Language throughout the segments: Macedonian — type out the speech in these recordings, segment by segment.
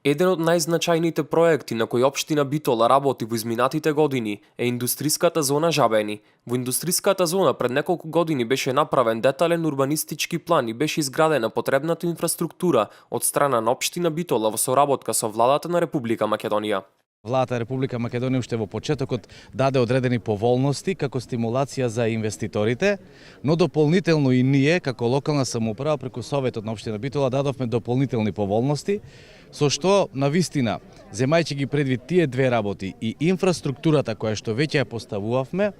Еден од најзначајните проекти на кој општина Битола работи во изминатите години е индустриската зона Жабени. Во индустриската зона пред неколку години беше направен детален урбанистички план и беше изградена потребната инфраструктура од страна на општина Битола во соработка со владата на Република Македонија. Владата Република Македонија уште во почетокот даде одредени поволности како стимулација за инвеститорите, но дополнително и ние како локална самоуправа преку Советот на општина Битола дадовме дополнителни поволности, со што навистина, земајќи ги предвид тие две работи и инфраструктурата која што веќе ја поставувавме,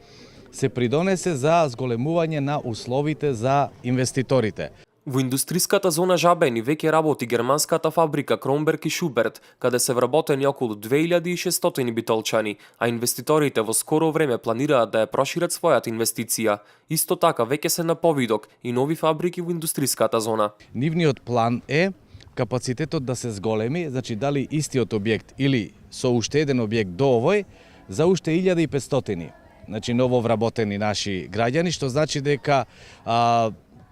се придонесе за зголемување на условите за инвеститорите. Во индустриската зона Жабени веќе работи германската фабрика Кромберг и Шуберт, каде се вработени околу 2600 битолчани, а инвеститорите во скоро време планираат да ја прошират својата инвестиција. Исто така веќе се на повидок и нови фабрики во индустриската зона. Нивниот план е капацитетот да се зголеми, значи дали истиот објект или со уште еден објект до овој, за уште 1500, значи ново вработени наши граѓани, што значи дека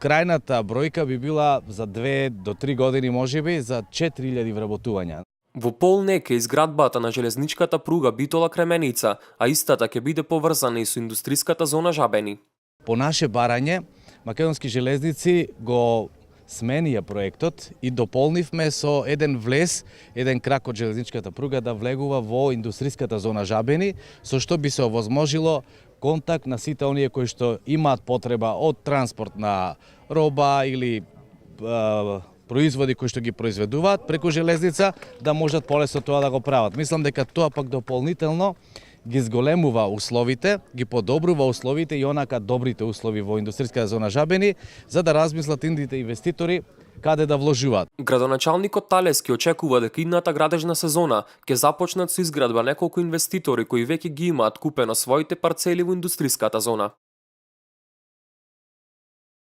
крајната бројка би била за 2 до 3 години можеби за 4000 вработувања. Во полнек е изградбата на железничката пруга Битола Кременица, а истата ќе биде поврзана и со индустриската зона Жабени. По наше барање, Македонски железници го сменија проектот и дополнивме со еден влез, еден крак од железничката пруга да влегува во индустриската зона Жабени, со што би се овозможило контакт на сите оние кои што имаат потреба од транспорт на роба или производи кои што ги произведуваат преку железница, да можат полесно тоа да го прават. Мислам дека тоа пак дополнително ги зголемува условите, ги подобрува условите и онака добрите услови во индустријската зона Жабени, за да размислат индите инвеститори каде да вложуваат. Градоначалникот Талески очекува дека идната градежна сезона ќе започнат со изградба неколку инвеститори кои веќе ги имаат купено своите парцели во индустриската зона.